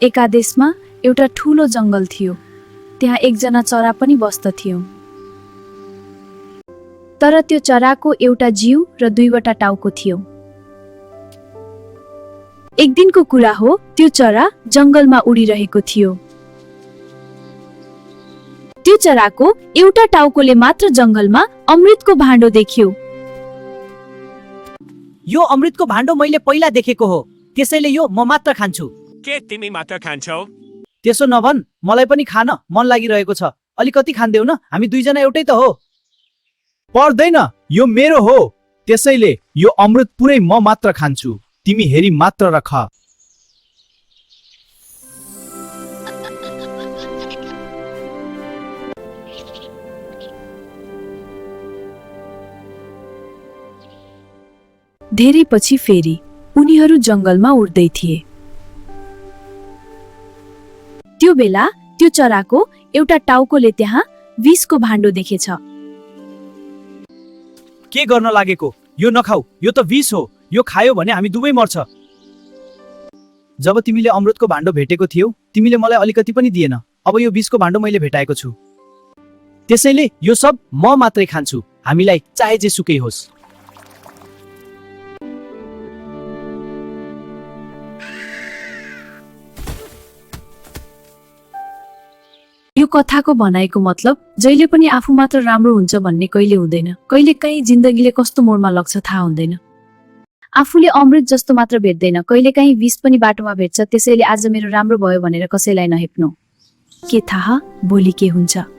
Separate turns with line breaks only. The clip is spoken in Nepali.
एका देशमा एउटा ठूलो जंगल थियो। त्यहाँ एकजना चरा पनि बस्दथ्यो। तर त्यो चराको एउटा जिउ र दुईवटा टाउको थियो। एक दिनको कुरा हो, त्यो चरा जंगलमा उडिरहेको थियो। त्यो चराको एउटा टाउकोले मात्र जंगलमा अमृतको भाण्डो देख्यो।
यो अमृतको भाण्डो मैले पहिला देखेको हो, त्यसैले यो म मात्र खान्छु।
के तिमी मात्र खान्छौ?
त्यसो नभन, मलाई पनि खान मन लागिरहेको छ। अलिकति खान्देऊ न, हामी दुईजना एउटै त हो।
पर्दैन, यो मेरो हो, त्यसैले यो अमृत पुरै म मात्र खान्छु। तिमी हेरी मात्र रख।
धेरै पछि फेरि उनीहरू जंगलमा उड्दै थिए। त्यो बेला त्यो चराको एउटा टाउकोले त्यहाँ विषको भाण्डो देखेछ।
के गर्न लागेको? यो नखाऊ, यो त विष हो। यो खायो भने हामी दुवै मर्छ। जब तिमीले अमृतको भाण्डो भेटेको थियौ, तिमीले मलाई अलिकति पनि दिएन। अब यो विषको भाण्डो मैले भेटाएको छु, त्यसैले यो सब म मात्रै खान्छु, हामीलाई चाहे जेसुकै होस्।
यो कथाको भनाइको मतलब जहिले पनि आफू मात्र राम्रो हुन्छ भन्ने कहिले हुँदैन। कहिलेकाहीँ जिन्दगीले कस्तो मोडमा लग्छ थाहा हुँदैन। आफूले अमृत जस्तो मात्र भेट्दैन, कहिलेकाहीँ विष पनि बाटोमा भेट्छ। त्यसैले आज मेरो राम्रो भयो भनेर कसैलाई नहेप्नु। के थाहा भोलि के हुन्छ।